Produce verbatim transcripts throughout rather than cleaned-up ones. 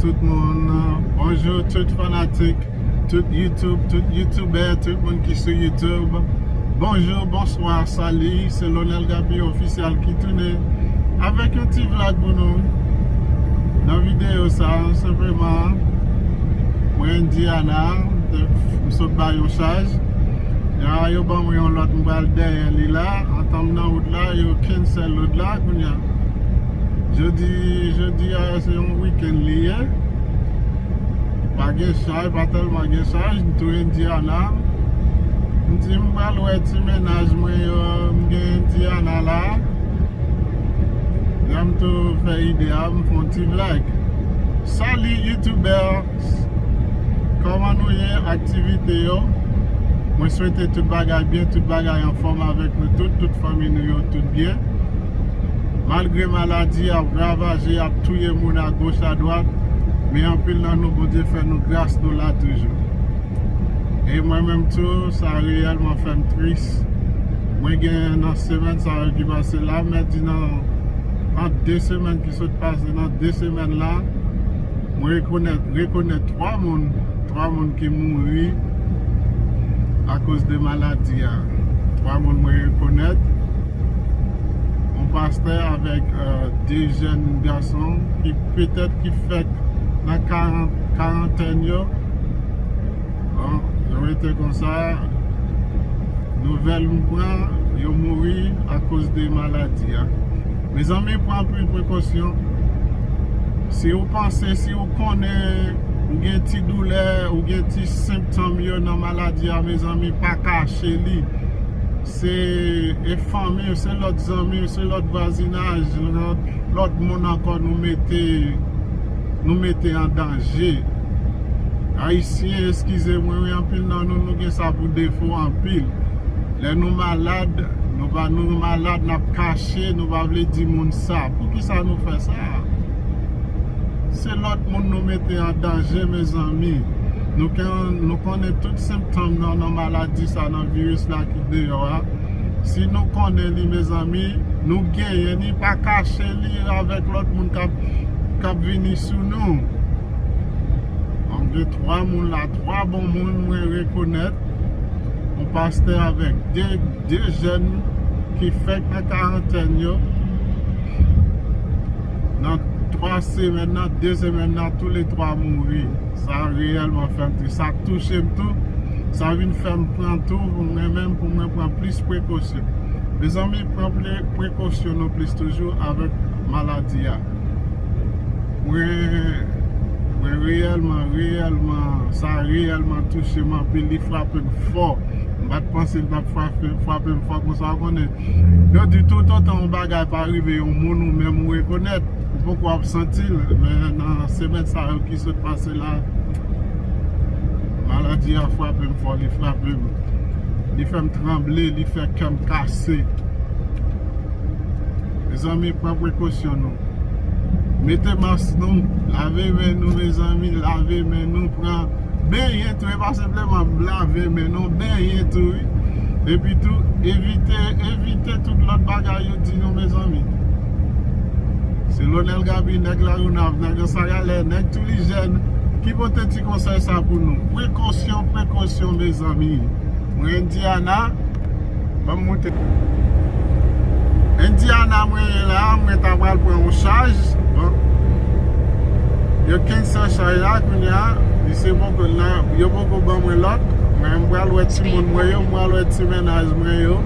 Tout moun, bonjou tout fanatik, tout YouTube, tout youtubè, tout moun ki sou YouTube. Bonjou, bonswa, sali, se Lonel Gaby Official ki tounen avèk yon ti vlog pou nou. Nan videyo sa, senpleman, mwen Indiana, m sot bay yon chaj. Ya, yo ban mwen yon lòt, m pral dèyè li la. Antan m nan wout la, yo cancel lòt la, kounye a. Jodi, jodi a, se yon weekend li ye. Pa gen chaj, pa tèlman gen chaj, m tou Indiana. M di m pral wè ti mennaj mwen yo, m gen Indiana la. Lè m tou fè ide a, m fè yon ti vlog. Sali, youtubè! Kòman nou ye, aktivite yo? Mwen swete tout bagay byen, tout bagay anfòm avèk nou tout, tout fanmi nou yo, tout byen. Malgre maladi ap ravaje, ap touye moun agoch adwat, men anpil nan nou, Bondye fè nou gras, nou la toujou. E mwen menm tou, sa reyèlman fè m tris. Mwen gen nan semèn sa yo ki pase la, m di nan, nan de semèn ki sot pase, nan de semèn la, mwen rekonèt, rekonèt twa moun, twa moun ki mouri akoz de maladi a. Twa moun mwen rekonèt. Yon pastè avèk, euh, de jèn gason ki petèt ki fèk nan karan-, karantèn yo. Bon, yo rete konsa. Nouvèl m pran, yo mouri akoz de maladi a. Mezanmi, pran anpil prekosyon. Si w panse, si w konnen ou gen ti doulè, ou gen ti senptòm yo nan maladi a, mezanmi, pa kache li. Se, e fanmi w, se lòt zanmi w, se lòt vwazinaj, lòt, lòt moun ankò nou mete, nou mete an danje. Ayisyen, eskize mwen, wi, anpil nan nou, nou gen sa pou defo anpil. Lè nou malad, nou pa, nou malad, n ap kache, nou pa vle di moun sa. Poukisa nou fè sa? Se lòt moun nou mete an danje, mezanmi. Nou ken-, nou konnen tout senptòm nan, nan maladi sa, nan viris la ki deyò a. Si nou konnen li, mezanmi, nou genyen li, pa kache li avèk lòt moun k ap, k ap vini sou nou. Donk, gen twa moun la, twa bon moun mwen rekonèt. Yon pastè avèk de, de jèn ki fèk nan karantèn yo. Nan twa semèn nan, de semèn nan, toulètwa mouri. Sa reyèlman fè m tris. Sa touche m tou. Sa vin fè m pran tou, pou mwen menm, pou mwen pran plis prekosyon. Mezanmi, pran pre-, prekosyon nou plis toujou avèk maladi a. Mwen, mwen reyèlman, reyèlman, sa reyèlman touche m anpil, li frape m fò. M pa t panse l t ap frape, frape m fò konsa, w konnen. Yo di tout otan yon bagay pa rive yon moun ou menm ou rekonèt, ou poko ap santi l, men nan semèn sa yo ki sot pase la, maladi a frape m fò, li frape m. Li fè m tranble, li fè kè m kase. Mezanmi, pran prekosyon nou. Mete mas nou, lave men nou, mezanmi, lave men nou, pran benyen tou, e pa senpleman lave men nou, benyen tou, wi. Epi tou, evite, evite tout lòt bagay yo di nou, mezanmi. Se Lonel Gaby, nèg Lagonav, nèg Anse à Galets, nèg Toulijèn, ki pote ti konsèy sa pou nou. Prekosyon, prekosyon, mezanmi. Mwen Indiana, ban m moute. Indiana mwen ye la, mwen ta pral pran yon chaj. Bon. Yo cancel chaj la, kounye a, li se poko la, yo poko ban mwen lòt. Mwen, m pral wè timoun mwen yo, m pral wè ti mennaj mwen yo.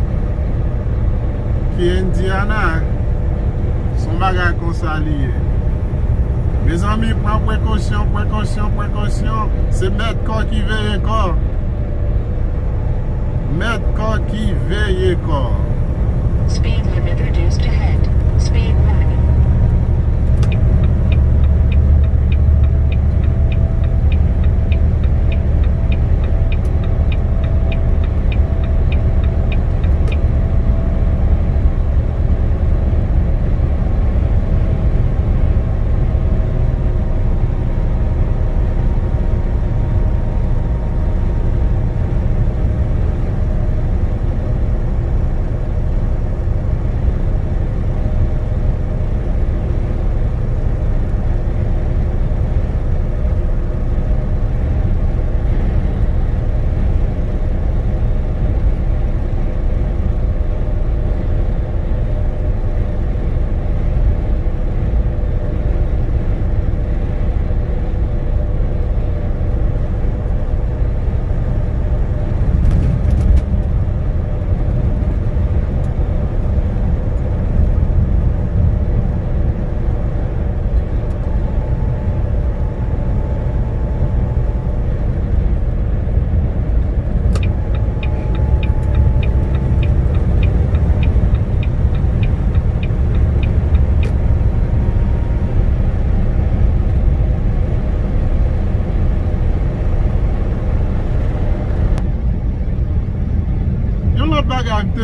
Ki Indiana, se yon bagay konsa li ye. Mezanmi, pran prekosyon, prekosyon, prekosyon. Se mèt kò ki veye kò. Mèt kò ki veye kò. Speed limit reduced ahead. Speed warning.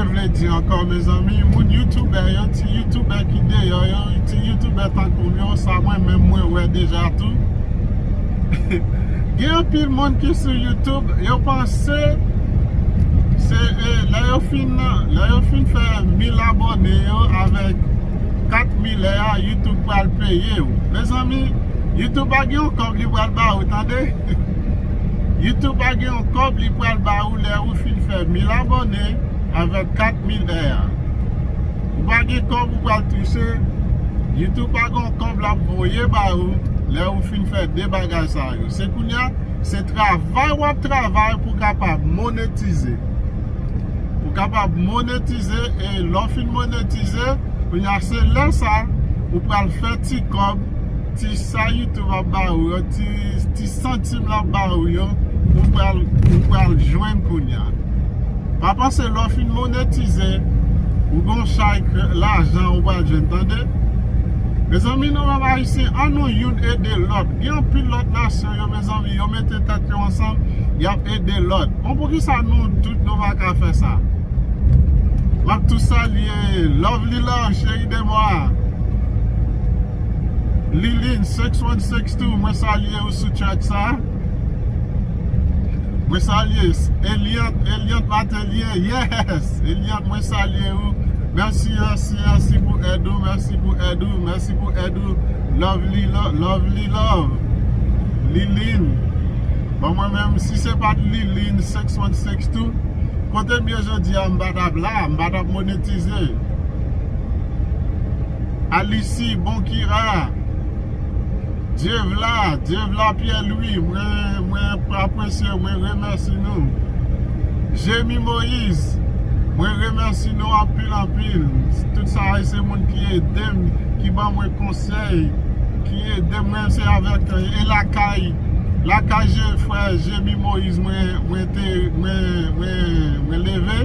vle di ankò, mezanmi, moun youtubè yo, ti youtubè ki deyò yo, ti youtubè tankou m yo, sa mwen menm mwen wè deja tou. Gen anpil moun ki sou YouTube, yo panse se, eh, lè yo fin, lè yo fin fè mil abòne yo avèk kat mil a, YouTube pral peye w. Mezanmi, YouTube pa gen yon kòb li pral ba ou, tande? YouTube pa gen yon kòb li pral ba ou lè ou fin fè mil abòne avèk kat mil a. Ou pa gen kòb ou pral touche, YouTube pa gen yon kòb l ap voye ba ou lè ou fin fè de bagay sa yo. Se kounye a, se travay w ap travay pou kapab monetize. Pou kapab monetize, e lè w fin monetize, kounye a se lè sa ou pral fè ti kòb, ti sa YouTube ap ba ou yo, ti, ti santim l ap ba ou yo, ou pral, ou pral jwenn kounye a. Pa panse lè w fin monetize, ou gon chay k-, lajan ou pral jwenn, tande? Mezanmi, nou menm Ayisyen, an nou youn ede lòt. Gen anpil lòt nasyon yo, mezanmi, yo mete tèt yo ansanm, y ap ede lòt. Bon, poukisa nou tout nou pa ka fè sa? M ap tou salye Lovely Love, cheri de mwa. Liline six one six two, mwen salye ou sou chat sa. Mwen salye Eliant, Eliant Matelier, yes! Eliant, mwen salye ou. Mèsi, mèsi, mèsi pou èd ou, mèsi pou èd ou, mèsi pou èd ou. Lovely, lo-, Lovely Love. Liline. Bon, mwen menm, si se pa t Liline six one six two, kote m ye jodi a, m pa t ap la, m pa t ap monetize. Alici, Bonkira, Dievla, Dievla Pierre Louis, mwen, mwen apresye, mwen remèsi nou. Jemi Moïse, mwen remèsi nou anpil, anpil. Tout sa yo se moun ki ede m, ki ban mwen konsèy, ki ede m, mwen se avèk, e lakay, lakay je-, frè Jemi Moïse, mwen, mwen te, mwen, mwen, mwen leve.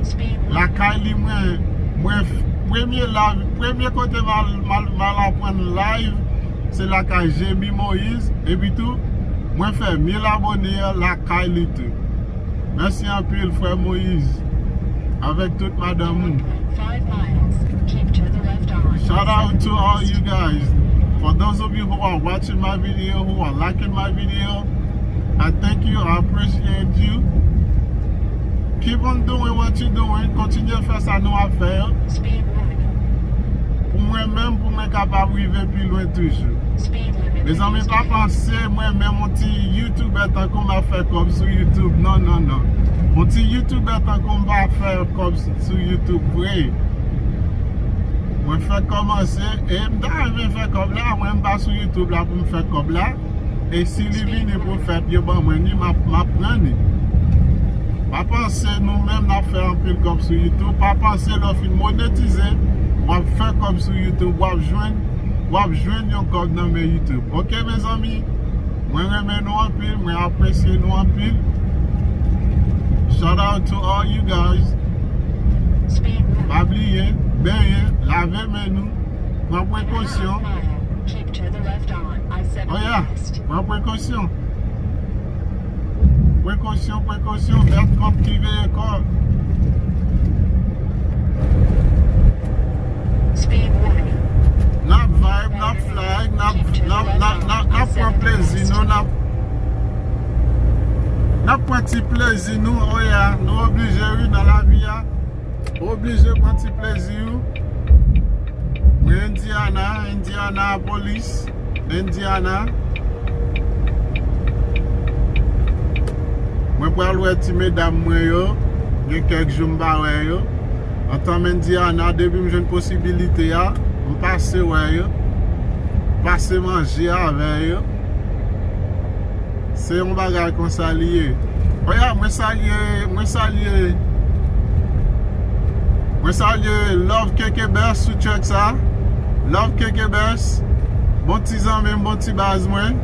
Lakay li, mwen, mwen f-, premye live, premye kote m al, m al, m al aprann live, se lakay Jemi Moïse. Epi tou, mwen fè mil abòne lakay li tou. Mèsi anpil, frè Moïse, avèk tout madanm ou. Shout out to all you guys. For those of you who are watching my video, who are liking my video, I thank you, I appreciate you. Keep on doing what you doing. Kontinye fè sa nou ap fè yo. Pou mwen menm, pou mwen kapab rive pi lwen toujou. Mezanmi, pa panse mwen menm yon ti youtubè tankou m ap fè kòb sou YouTube. Non, non, non. Yon ti youtubè tankou m pa ap fè kòb sou YouTube vre. Mwen fèk kòmanse, e m ta renmen fè kòb la, mwen m pa sou YouTube la pou m fè kòb la. E si li vini pou fèt, yo ban mwen li, m ap, m ap pran li. Pa panse nou menm n ap fè anpil kòb sou YouTube. Pa panse lè w fin monetize, w ap fè kòb sou YouTube, w ap jwenn, w ap jwenn yon kòb nan men YouTube. Oke, mezanmi? Mwen renmen nou anpil, mwen apresye nou anpil. Shout out to all you guys. Pa bliye, benyen, lave men nou, pran prekosyon. Oh yeah, pran prekosyon. Prekosyon, prekosyon, bèt kòb ki veye kò. N ap vibe, n ap fly, n ap, n ap, n ap, n ap, n ap pran plezi nou, n ap, n ap pran ti plezi nou, oh yeah, nou oblije wi nan lavi a. Oblije pran ti plezi ou. Mwen Indiana, Indianapolis, Indiana. Mwen pral wè ti medam mwen yo. Gen kèk jou m pa wè yo. Antan m Indiana, depi m jwenn posibilite a, m pase wè yo. Pase manje avè yo. Se yon bagay konsa li ye. Oya, mwen salye, mwen salye, mwen salye Love Keke Best sou track sa. Love Keke Best. Bon ti zanmi m, bon ti baz mwen.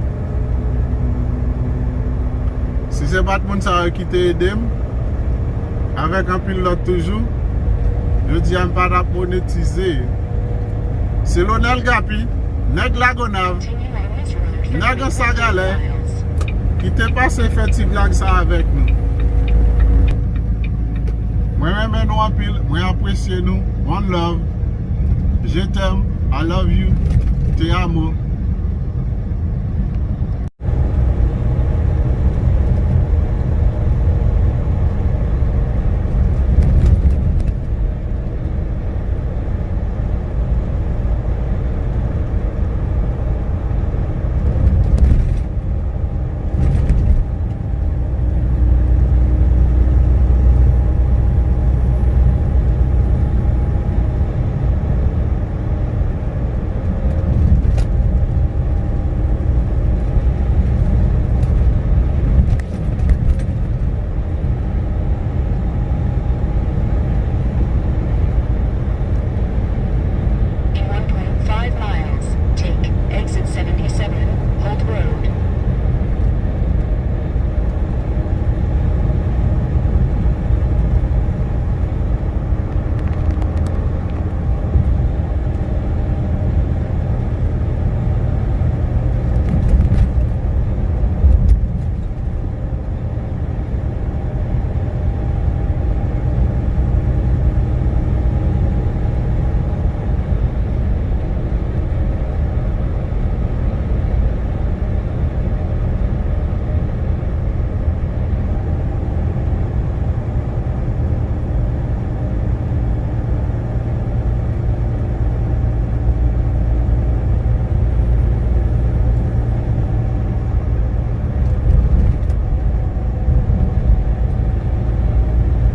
Si se pa t moun sa yo ki te ede m, avèk anpil lòt toujou, jodi a m pa t ap monetize. Se Lonel Gapi, nèg Lagonav, nèg Ansagalè, ki te pase fè ti blag sa avèk nou. Mwen renmen nou anpil, mwen apresye nou. One love. Je t'aime, I love you, te amo. In one point five miles, take exit seventy-seven, Holt Road.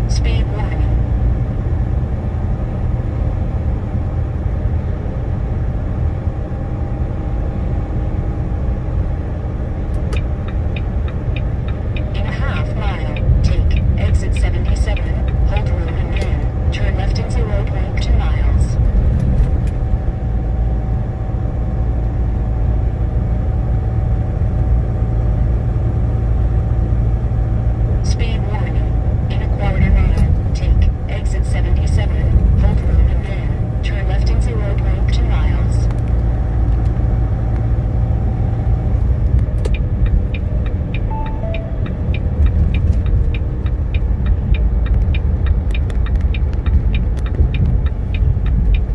Speed warning. In a half mile, take exit seventy-seven, Holt Road and then turn left in zero point two miles. Speed warning. In a quarter mile, take exit seventy-seven, Holt Road and then turn left in zero point two miles.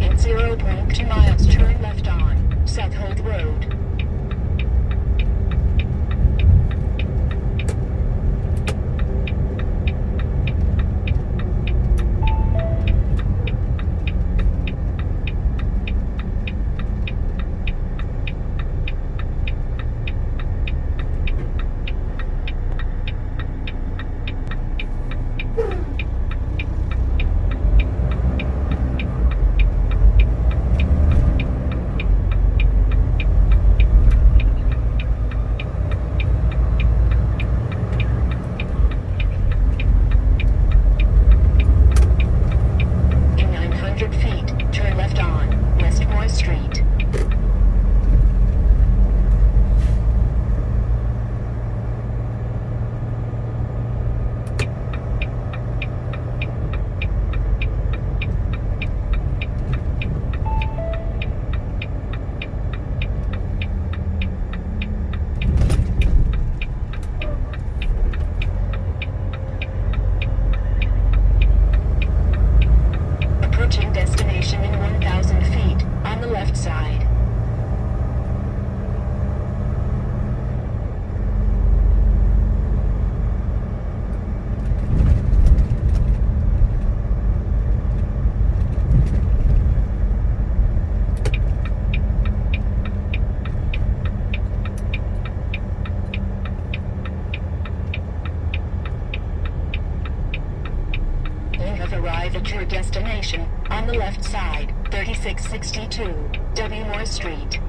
In zero point two miles, turn left on South Holt Road. In nine hundred feet, turn left on Westmore Street. Approaching destination in one thousand feet, on the left side. You have arrived at your destination, on the left side, thirty-six sixty-two Westmore Street.